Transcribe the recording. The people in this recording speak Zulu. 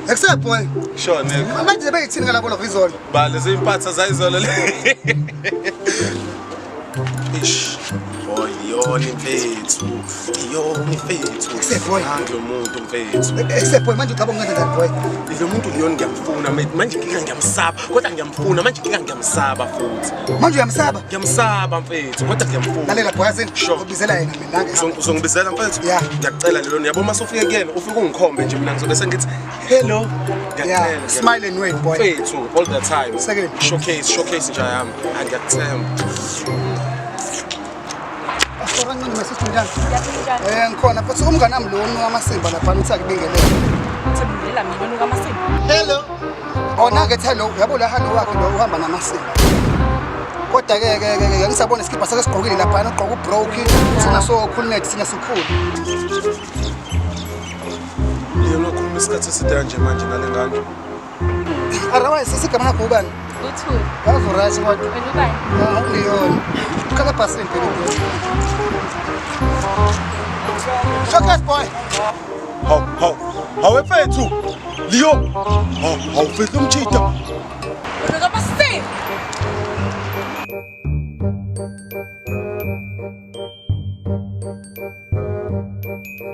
Except boy. Sure nigga. Manje beyithini ngalabo love izolo? Ba lezi impatha zayizolo le. Ish. Boy, Leon mfethu. Leon mfethu. Except boy. Nangu lo muntu mfethu. Except boy manje ucabanga ngenza boy. Lo muntu Leon ngiyamfuna manje inkinga ngiyamsaba. Kodwa ngiyamfuna manje inkinga ngiyamsaba futhi. Manje uyamsaba? Ngiyamsaba mfethu kodwa ngiyamfuna. Lalela boy yazini. Sure. Ngizobizela yena mina ke. Uzongibizela mfethu? Yeah. Ngiyakucela Leon. Yabo uma usufike kuyena ufike ungikhombe nje mina ngizobe sengithi hello. Yeah. Ngiyakucela. Smile and wave boy. Mfethu all the time. Second. Showcase, showcase nje yami. Angiyakuthemba. Asora ncane my sister njani? Ngiyaphila. Eh ngikhona futhi umngane wami lo unuka amasimba lapha uthi akubingelele. Thembela mina onuka amasimba. Hello. Ona ke hello, yabo la hello wakhe lo uhamba namasimba. Kodwa ke ke ke ngisabona isikibha sakhe sigqokile lapha ugqoka ubroke thina so cool net thina sikhulu. Leon ukhuluma isikhathi eside kanje manje nale ngane. Otherwise isigama lakho ubani? Uthuli. Yazi right kodwa. Wena ubani? Ah uLeon. Ukhala bhasini phela. Showcase boy. Hawu hawu. Hawu mfethu. Leo. Hawu hawu mfethu umchita. Unuka amasimba.